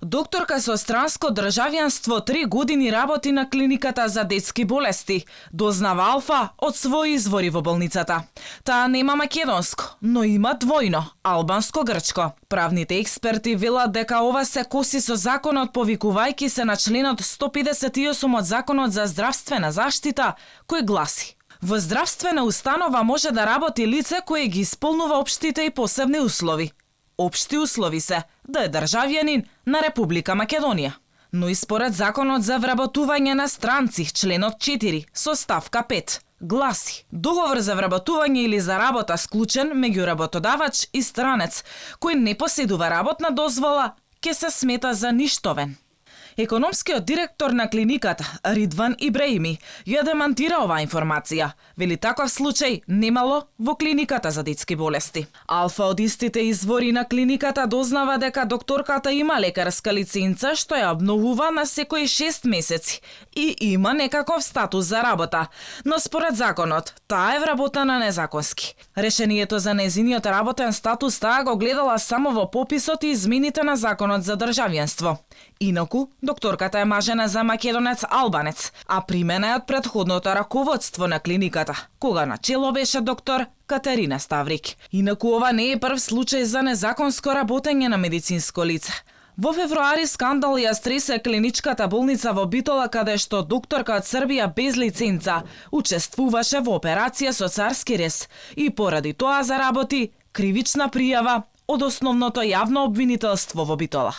Докторка со странско државјанство 3 години работи на клиниката за детски болести, дознава Алфа од своји извори во болницата. Таа нема македонско, но има двојно, албанско-грчко. Правните експерти велат дека ова се коси со законот, повикувајќи се на членот 158 од Законот за здравствена заштита, кој гласи: во здравствена установа може да работи лице кое ги исполнува општите и посебни услови. Општи услови се да е државјанин на Република Македонија. Но и според Законот за вработување на странци, членот 4, со ставка 5, гласи: договор за вработување или за работа склучен меѓу работодавач и странец, кој не поседува работна дозвола, ќе се смета за ништовен. Економскиот директор на клиниката, Ридван Ибраими, ја демантира оваа информација. Вели таков случај немало во клиниката за детски болести. Алфа од истите извори на клиниката дознава дека докторката има лекарска лиценца што ја обновува на секои 6 месеци и има некаков статус за работа, но според законот таа е вработена незаконски. Решението за незиниот работен статус таа го гледала само во пописот и измените на Законот за државјанство. Инаку, докторката е мажена за македонец-албанец, а примена е од претходното раководство на клиниката, кога начело беше доктор Катерина Ставрик. Инаку ова не е прв случај за незаконско работење на медицинско лице. Во февруари скандал ја стресе клиничката болница во Битола, каде што докторка од Србија без лиценца учествуваше во операција со царски рез и поради тоа заработи кривична пријава од основното јавно обвинителство во Битола.